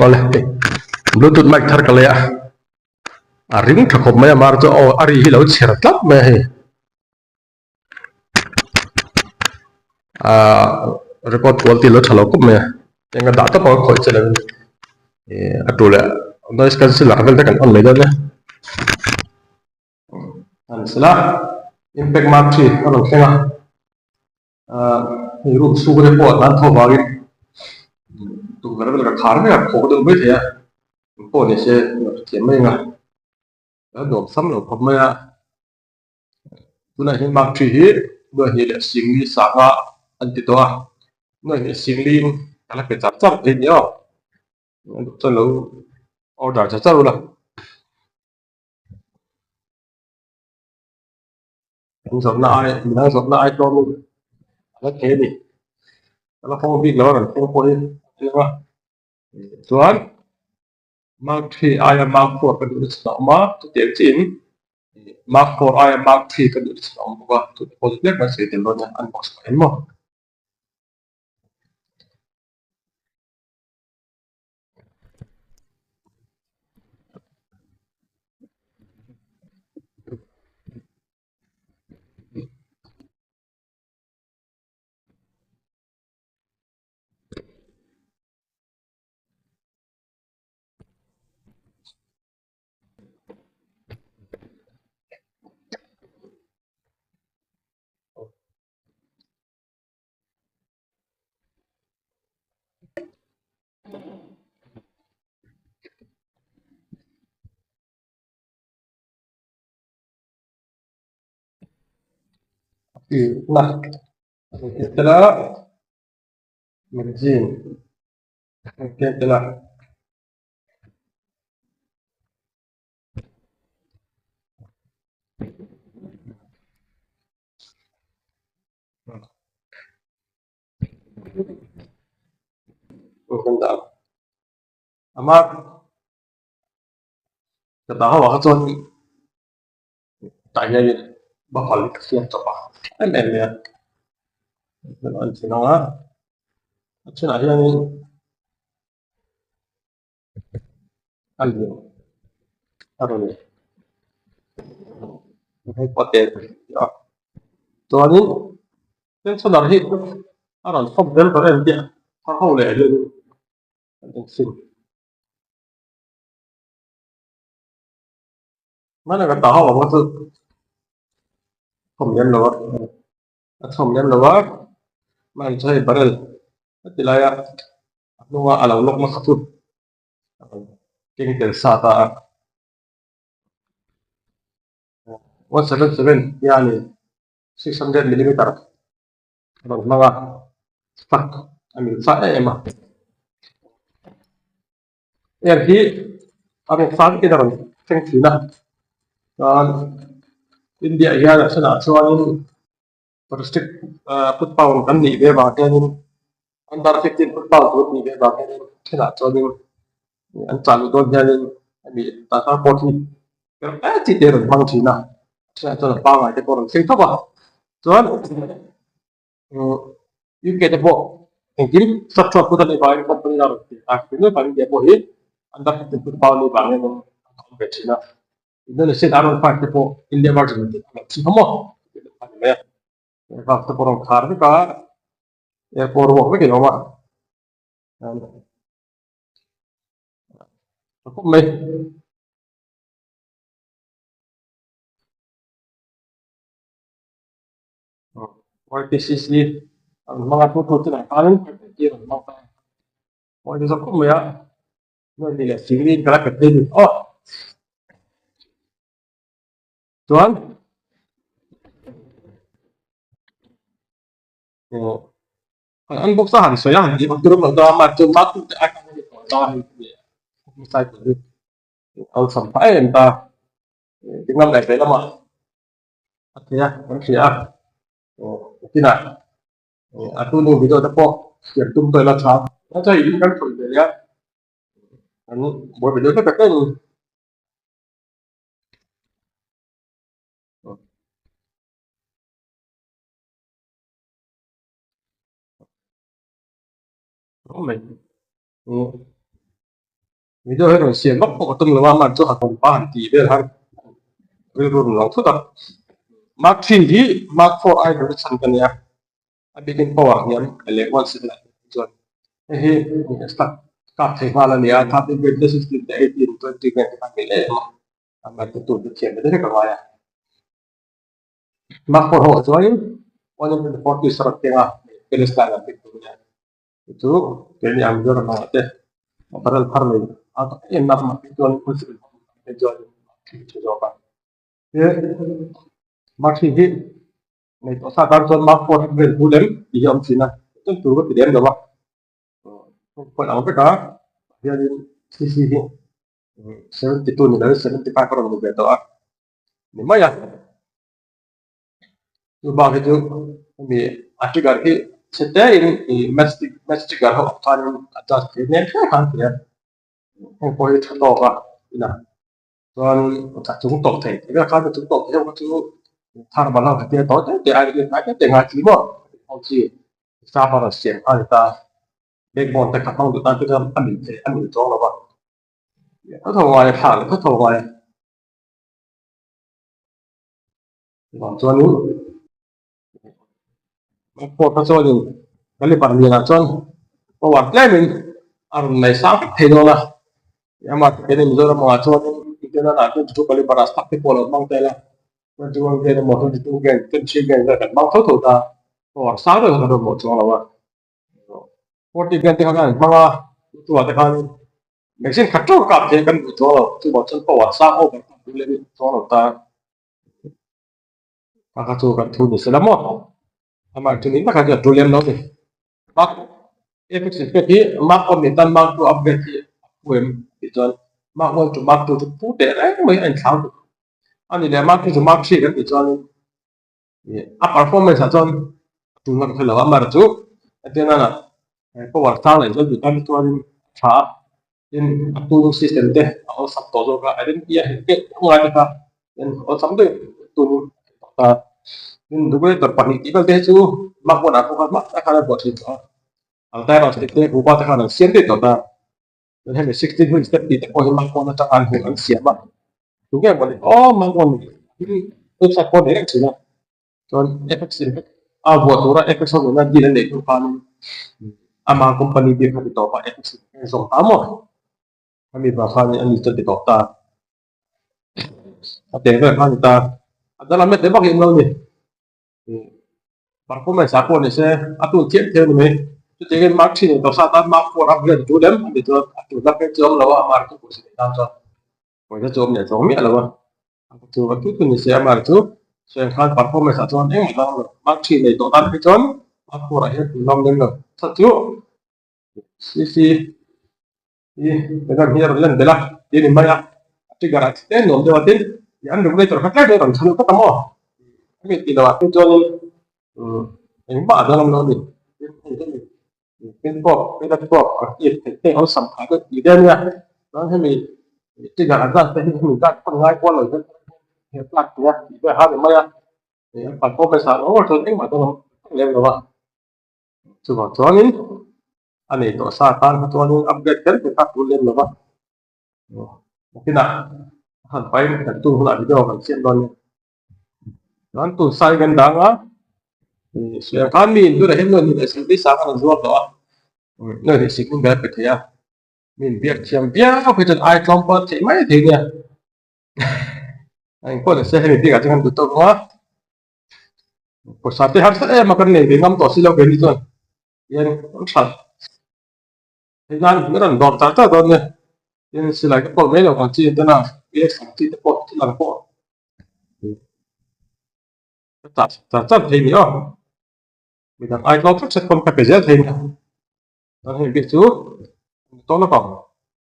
Awle hei bluetooth mic thar ka lei a a ring tha khawp mai a mar chu aw a ri hi lo chher tlat mai a hei ahh record quality lo tha lo khawp mai a eng a dah tawp ang a khawih che lo in ih a tu leh noise canceller vel te kan on mai dawn nia a ni sela impact mark three a rawn thleng a. Ahh hei room chhung te pawh a tlan tho vangin tukverh vel ka khar vek a khawk deuh mai thei a eng pawh ni se a thiam mai ang a a nuam sam lo khawp mai a tunah hian mark three hi nuai hnih leh singli sanga an ti tawh a nuai hnih singli in ka la pe char char thei nia aw chuan lo order char char ula. An zawrhna ai midang zawrhna ai tlawm in a la thei a ni. A la hawng bik lo a rawn thleng pawh hi a chiang a. Chuan Mark three aia Mark four ka duh na chhan a awm a, chutiang chiin Mark four aia Mark three ka duh na chhan a awm bawk a, chu te pawh chu tlem kan sawi tel dawn nia unbox pah hian maw. Na tel a magazine a tel a. Ama ka ta ho ah kha chuan tah hianin buffalo hi ka siam chawp a em em mai a an chhin ang a a chhinah hianin a lian a rawn hei pawh a tel a chuanin pensioner hi a rawn fawp zel tawh em tih a ho leh hianin an enchhin hmanah ka ta ho ang kha chu thawm lem lo a a thawm lem lo a hmanah chuan hei barrel a ti lai a. A hnunga a lo lawk nasa chu a rawn keng tel sa ta a. 177 hianin 600 millimeter a rawn hmang a, fak a mil sa em em a. Air hi a rawk sang takin a rawn thleng thin a, chuan India hian a thenah chuanin Restrict put pound kan nih ve vang hianin under 15 put pound tur nih ve vang hianin thenah chuanin an chah luh dawn hianin hemi tata pawh hi ber hle chi te rawn hmang thin a, thenah chuan a pangngai te pawh rawn thleng tho a, chuan UK te pawh engkim sub chhuak put a nih vangin company a rawn ti a, India pawh hi under 15 put pound nih vang hianin an awm ve thin a. Indonesia dar rawn fight te pawh India version an tih loh chin kha maw tih deuh kha a ni mai a. Aircraft te pawh rawn khar vek a, airport ruak vekin a awm a. Tha khawp mai. YPCC an hmang a, thu thu chu lah khanin rawn hmang ta a. Aw ni zawk khawp mai a. Nuai leh singin ka la pe thei ni aw. Chuan aw an unbox a han sawi a han tih tur a ta a chuan ma tu te ai khan hei tawh ta hei cycle hi awlsam phah em em ta dinglam leh vei lamah a thei a kan hria a aw tinah A tunu video te pawh siam tum tawh ila tha. Chuan hei in kan khawih ve leh a, kan buai ve deuh hlek a tlem. Video hi rawn siam vak pawh ka tum lo a, amah chu a kawmpa han tih vel han rilru rawn lang thut a. Mark three hi Mark four ai ber chhan ka nia, a bikin power hniam leh one seven ah te chuan hei hi stock kap thei nghal a ni a, 13 grade te 16 te 18 20 grade te khan ngei em a, amah chu tur te thiam ve vek a ngai a. Mark four ho ah chuanin 124 piece a rawn keng a, Palestine an pick tur a nia. Chu chu keini ang Mizoram ah te barrel thar nei a tak em na ramah phei chuan hun sipai hmang tam phei chuan thil tha zawk a. He mark hi hi nei tawh sa tan chuan mark four hi vel bul em tih hi a awm thin a, chuan tur ka ti lem lo a. Point ang vek a hianin cc hi 72 ni lo 75 a rawn ni ve tawh a ni mai a. Chu bak hi chu hemi a trigger hi chhe te in ih match match trigger ho ang khanin adjust thei hmel hle khan tia heng pawh hi tha tawk a ina chuan a chung tawk thei tih vel khan a chung tawk thei ho kha chu thar ban ho hetia tawi te te ai vel hnai te te ngai chi maw ho chi staff a rawn siam kha a ni ta backbone te kha hmang duh tan te chuan a mil thei a mil chuang lo va tho tho ngai a thla leh tho tho ngai a. Vang chuanin airport a chuanin caliber lianah chuan power tlemin a rawn nei sang vek thei dawn a, amah te keini Mizoram angah chuanin internet ah chuan chu caliber ah stock te pawh a lo hmang tel a, 21 grain emaw 22 grain 23 grain vel kan hmang tho tho ta, power sang deuh kha kan rawn hmuh chuang lo a, 40 grain te kha kan hmang a, chutah te khanin Machine khat teuh kap thei kan duh chuang lo, chuvang chuan power sang over tak duh leh chuang lo ta. Kha kha chu kan thu ni se la maw? Amah chu ni takah chuan a tul lem lo ni. Mark Apex in pek hi Mark one nih tan Mark two upgrade hi a phu em tih chuan Mark one to Mark two chu phu teh reng mai a inthlau duh. A ni leh Mark two chu Mark three kan tih chuanin a performance ah chuan a tul na ka hre lo a, amaherawhchu hetiang nana power sang leh zel duh tan chuanin a tha a, tin a cooling system te a awlsam tawh zawk a, identity a hel pek teuh ngai te kha tin awlsam deuh tunin a theih tawh ta. Tin regulator pahnih tih vel te hi chu mark one ah pawh khan hma tak khan a buah thin tawh a, altair te rupa te khan an siam daih tawh ta. Chuan hemi 16 hun step tih te pawh hi mark one atanga an hmuh an siam a, tunge maw ni aw mark one hi website pawh a nei reng thin a, chuan fx in a vuah tura fx ho nena deal an neih hnu khanin ama company bik kha ti tawp a fx in zawm ta maw hemi vang khanin ani chuan ti tawp ta a teh vel kha a ni ta a danglam let leh vak lem lo a ni. Performance ah pawh ni se a tun thiam thiam a ni mai. Chutiangin mark thin in tawh sa tan mark four a blend tu lem a ni chuan a tun lak phei chu a awm lo a, amah chu pawisa nei tan chuan pawisa chu a awm leh chuang miah lo a. Chu va tu tu ni se amah chu sawi ang khan performance ah chuan engmah dang lo mark thin nei tawh tan phei chuan mark four ah hian tun lam lem lo. Chhan chu CC hi Venom hi a rawn lan belh a ti a ni mai a, a trigger ah te nuam deuh a tin an regulator kha tlem a rawn chhan tlat a maw hemi tih loh ah phei chuanin engmah a danglam lo a ni tin hei hemi pin pawh pilot pawh a tih theih te awlsam phah deuh tih vel nia chuan hemi trigger advance te hi hemi zat pawn ngai kual lo hian he plug tia tih vel kha a ni mai a an performance ah ngawr chuan engmah danglam lem lo a chuvang chuanin. A nei tawh sa tan kha chuanin upgrade kher kher kha tul lem lo va. Nakinah a han pain kan tum hunah video kan siam dawn nia. Chuan tun sai kan dang a, suiah khan mi in tunah hian nuaih hnih leh sawmli sang khan an zuar tawh a, nuaih hnih sikmin ber a pe thei a, mi in biak thiam viau phei chuan ai tlawm pawh a theih mai thei nia. A engpawh ni se hemi bikah chuan kan duh tawk ang a, pawisa te harsa em a kan nei ve ngam tawh si lo keini chuan. Hian an that theih nan min rawn dawr char char dawn nia tin silai te pawh mai lo ang chi ten a react ang chi te pawh thil ang pawh ka chah char char thei ni aw midang ai tlawm hret hret pawn ka pe zel thei nia chuan hei bik chu ni tawh lawk ang.